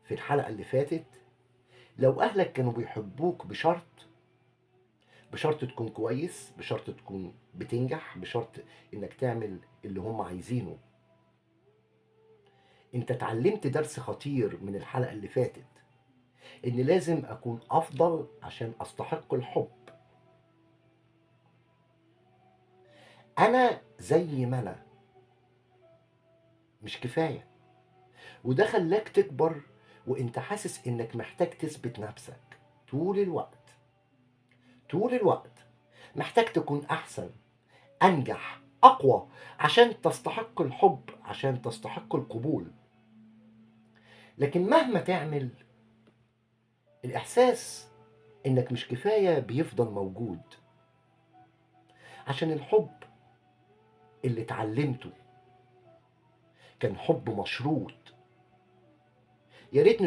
في الحلقة اللي فاتت، لو أهلك كانوا بيحبوك بشرط تكون كويس، بشرط تكون بتنجح، بشرط إنك تعمل اللي هم عايزينه. أنت اتعلمت درس خطير من الحلقة اللي فاتت، إن لازم أكون أفضل عشان أستحق الحب. أنا زي ما أنا مش كفاية، وده خلاك تكبر وإنت حاسس إنك محتاج تثبت نفسك طول الوقت، طول الوقت محتاج تكون أحسن، أنجح، أقوى، عشان تستحق الحب، عشان تستحق القبول. لكن مهما تعمل، الإحساس إنك مش كفاية بيفضل موجود، عشان الحب اللي اتعلمته كان حب مشروط. يا ريت